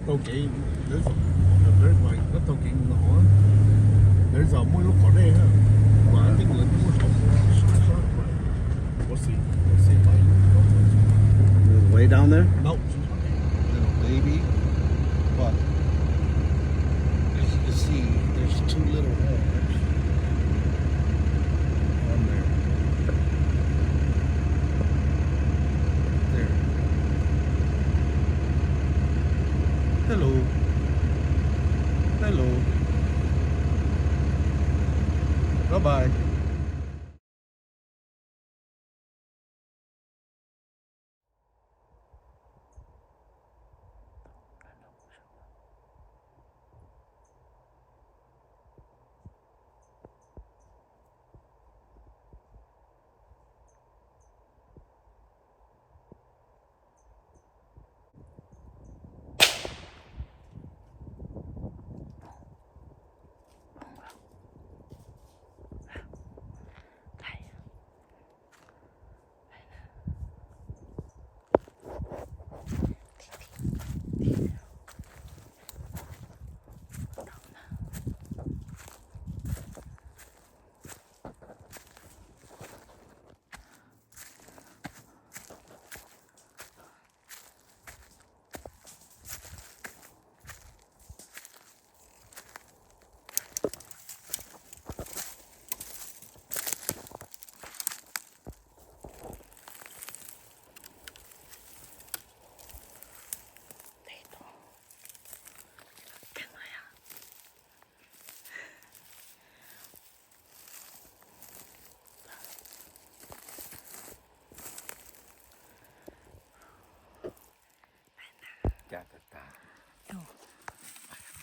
Taug kev, there's a, there's like, no taug kev no, there's a, muaj lub qhov dej na. But I think like muaj qhov, we'll see, we'll see, like, There's way down there? Nope. Little baby. But as you can see, there's two little horns on there. There. Hello. Hello. Bye bye. Caj tag tag. Ub,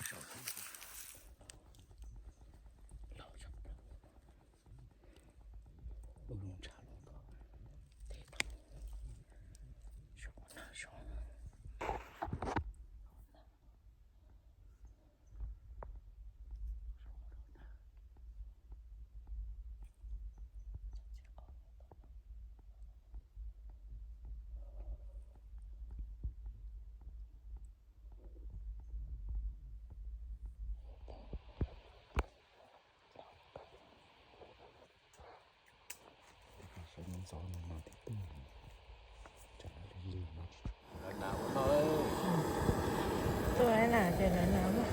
ntshav los tod. Tej tod. Zoo na, zoo. Tuaj na ces lawv na.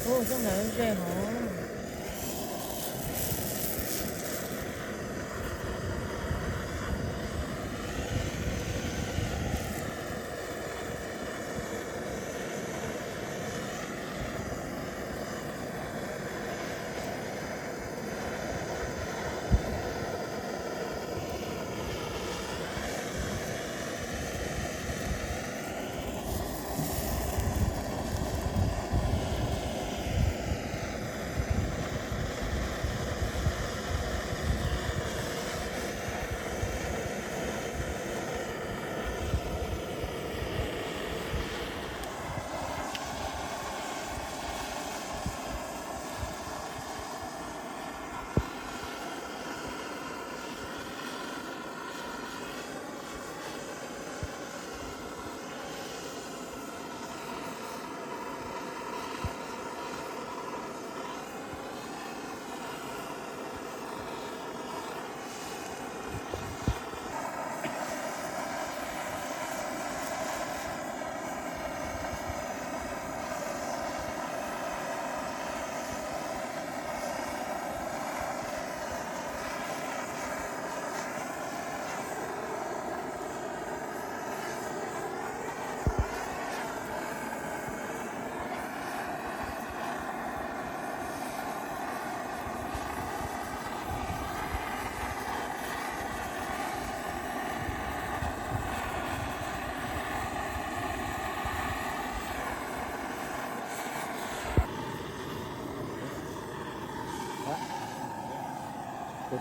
Ub, txoj ntawd ze hov.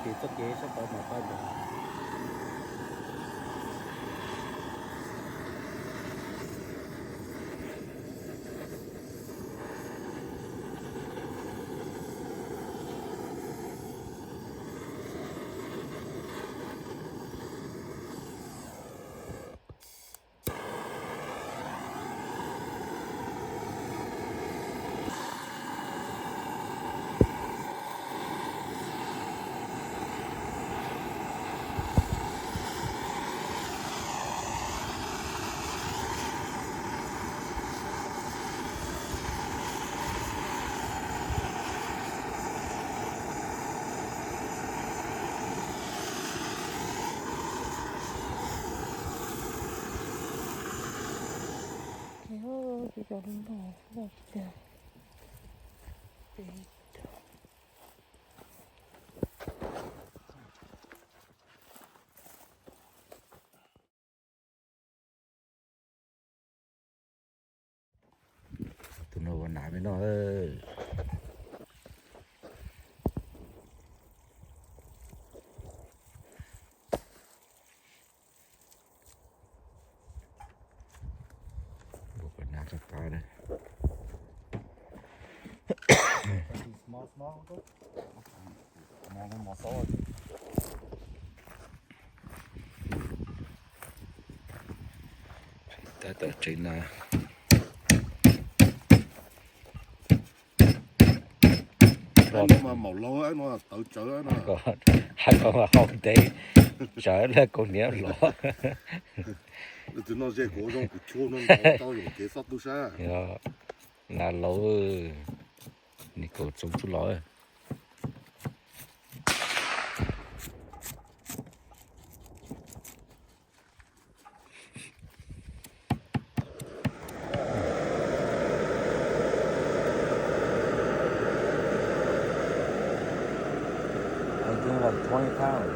Txoj kev sab tod mas pab ntawd. Tus no ua nav me no. Ua nav tso tod na. Tab tom tsev na. Hais ko mas hau ntev, tsawv lawm kaus hniav los. Nav laus, nws kaus txoov tsuj los. I gained like twenty pounds.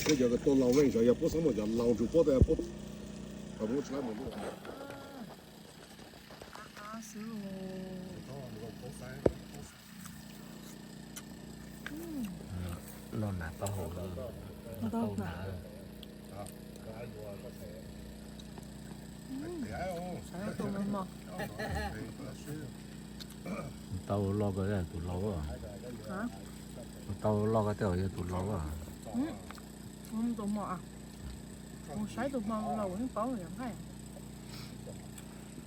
Peb cov tuaj laus leej xyov yog puab xoob mus cov laus tsuas puab tas puab. Noj nas taub hau, taub hau nas. Tau loj ko tus laus. Tau loj ko tej zaum yog tus laus. Mus saib tus hmo los kuv yeej paub yog nqaij.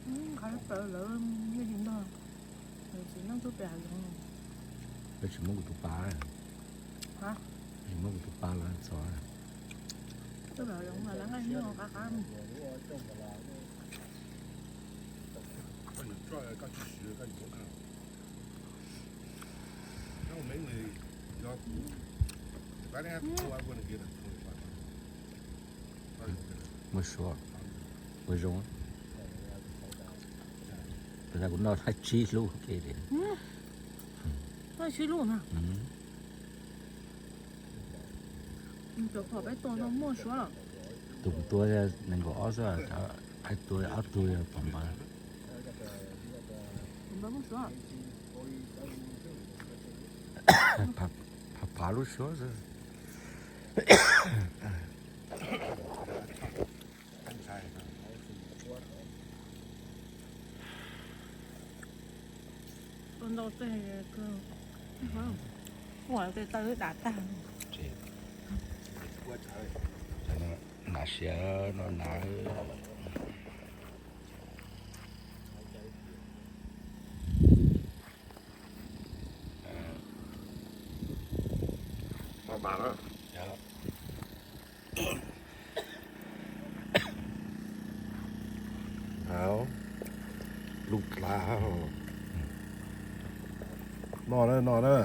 Nqa plaws lawv nej tsis ntog, lawv tsis nyob tub pem hav zoov. Lawv tsis muab kuv tus pa, tsis muab kuv tus pa los txog. Tub pem hav zoov mas lawv nqaij nyob qab qab. Muaj suav, ua zoo. Tus no kuv noj thaj tsib lub ke li. Thaj tsib lub na. Cov phom peb tua no muaj suav. Tus kuv tua nees nkaum ob xwb, tus tua ob tug yog phom npawg. Phav phav lub suav xwb. Ua ntau tej, ua tej taw dam tag. Nas siav no nas. Lub plab. Noj na, noj na.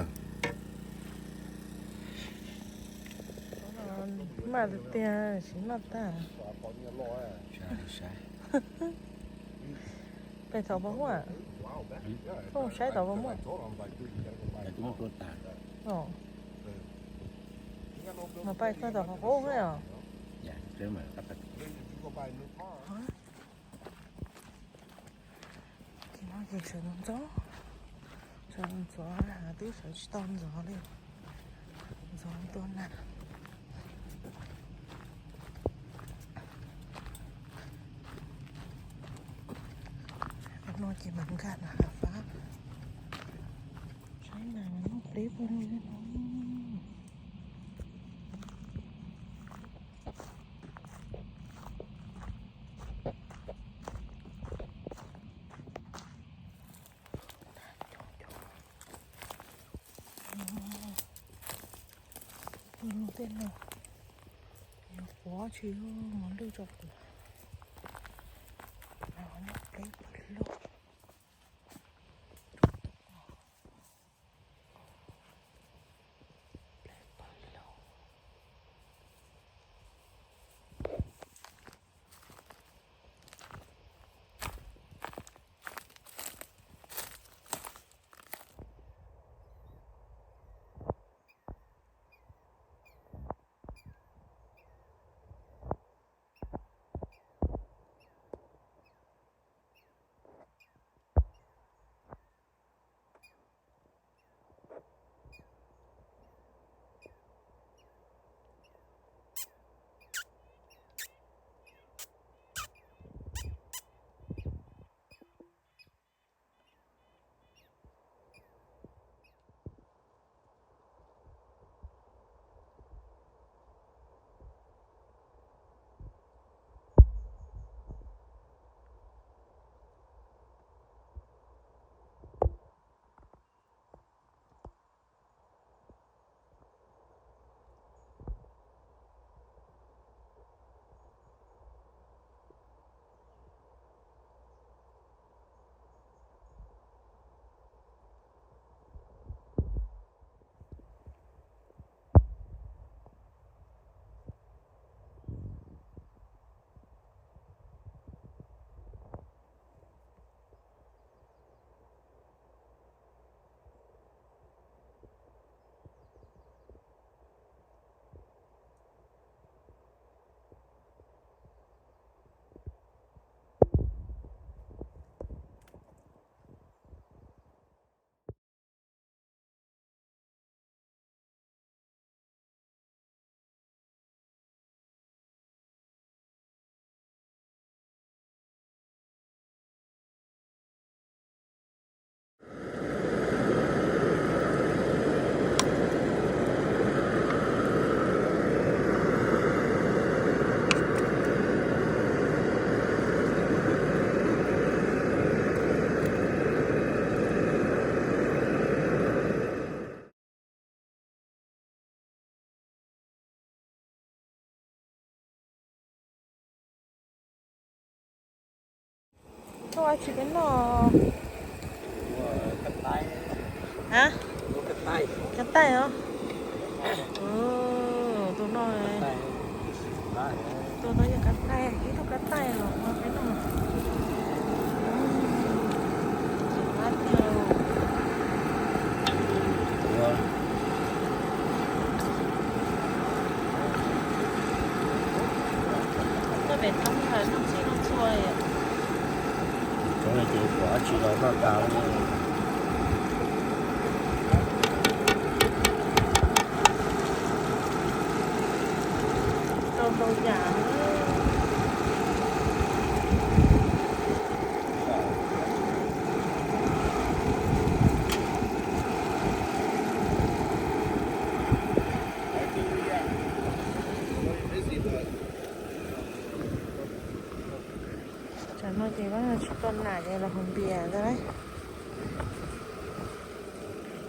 Mas tiag, tsis noj tag. Pem tod puas muaj? Koj mus saib tod puas muaj? Mas pais koj tom qhov qub os. Ces no ces sawv ntxov ntxov, sawv ntxov, twb sawv tsis tau ntxov li, ntxov tuaj na. No ces mas nkag na fab, saib na, noj pleb puag lug li no. Puag lug tej no, yuav quav tsis muaj lwj rau kuv. Noj pleb puag lug. Koj ua tsi peb noj? A, kab taij os. Tus no, tus no yog kab taij, ib tug kab taij los ua peb noj. Noj pem thoob noj txhij noj txhua li. Cov no ces ua dab tsi los noj tas li. Rau ntau yam. Tsam no ces peb tsis tau nam ces los haus npias ntag lauj.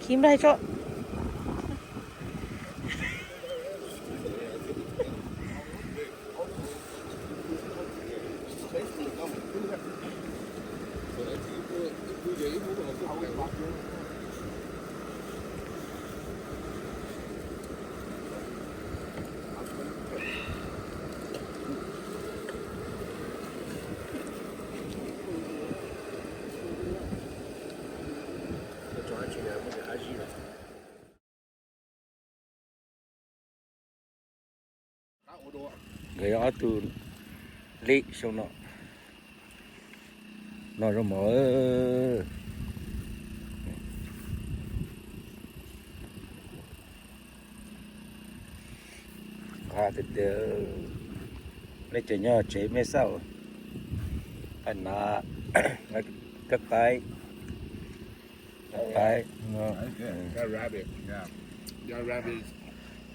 Khi nplaig tso. Nkawd yog ob tug li xyoo no. No zoo mov. Nqa tiag tiag. Nej cov nyob tsev mej xauj. Aj na, kab taib. Kab taib. That rabbit, yeah. That rabbit is,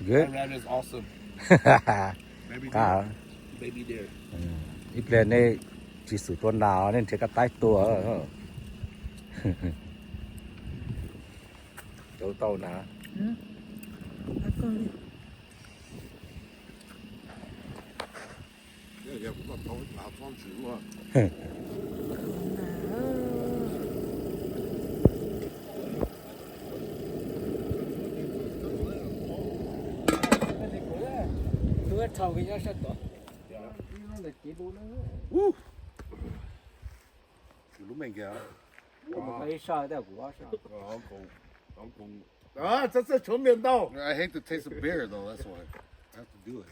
good. That rabbit is awesome. Baby deer. Baby deer. Ib pliag nej tsis xum tua nas nej nrhiav kab taib tua. Cauv tau na. Kuv lub meej kiag. Txhob txhob tshuav mias ntau. I hate to taste the beer though, that's why I have to do it.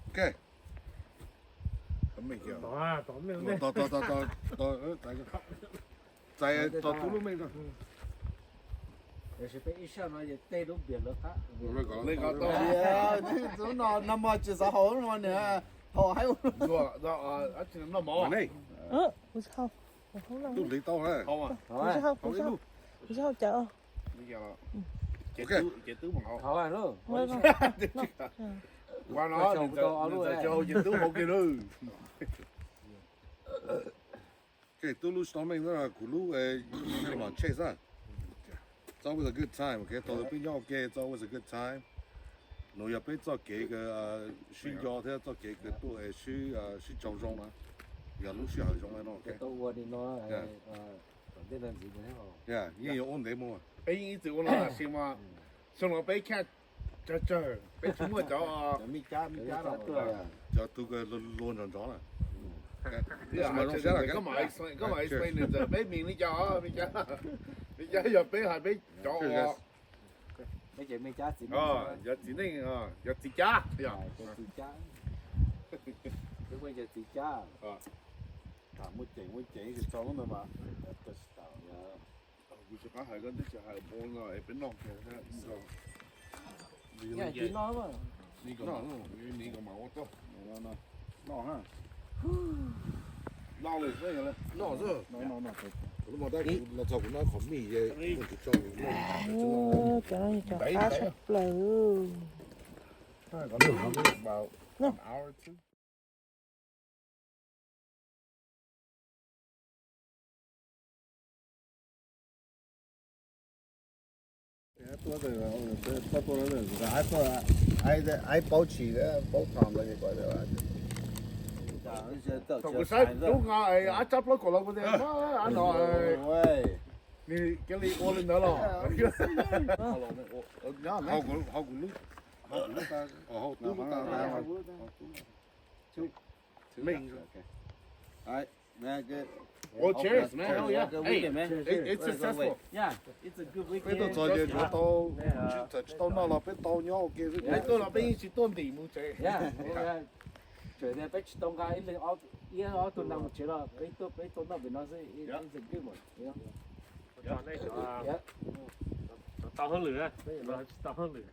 Okay. Txais tau tub lub meej. Tab sis peb ib sab no ces tej lub npias lawv qab. Lub no no mas tsis xav haus no niam, haus haib. Tub hliv tau. Ces tub mus haus. Ua no nws txawm tsis haus ces tub haus kiag lawm. Okay, tub lub snow meej no kuv lub, mam chase xwb. It's always a good time, okay, thaum twg peb nyob ua ke, it's always a good time. Nov yog peb txoj kev kws sib nco thiab txoj kev kws tuaj sib tsaug zoo na. Yog lub sij hawm zoo li no, okay. Yeah, yeej yuav ua ntev mus. Peb yeej ib txwm ua no tam sim mas xyoo no peb cab tsawg tsawg, peb tsis muaj cov, cov tug luag nrov nrov na. Koj mam explain ntawm peb meej li cas, meej cab, meej cab yog peb hais peb cov uas yog txiv neej, yog txiv cab, txiv cab. Muaj ceem muaj ceem tsis tau lub ntawd mas. Kuv tsis qab hais koj twb tsis hais ua no es peb noj kiag. Noj, noj, noj xwb. Kuv lub mos tab kuv los txog kuv noj qhov mij ces kuv tso. Cov no yog cov qab tshaj plaws. Thaum kuv saib tub nqa ab tsab plaub kaum los kuv tias, nws cia li ua li ntawd los. Hau kuv lub, hau kuv lub, hau tub lub. Meej. Well, cheers, man. Hell yeah. Hey, it's successful. Peb tuaj txog ces yuav tau, tsis tau noj los peb tau nyob ua ke xwb. Peb tuaj los peb yeej tsis tuaj ntim mus tsev. Tseem tias peb tsis tau nqa ib leeg ib ob tug nas mus tsev los peb tuaj, peb tau noj pem no xwb. Tau hauj lwm, tsis tau hauj lwm.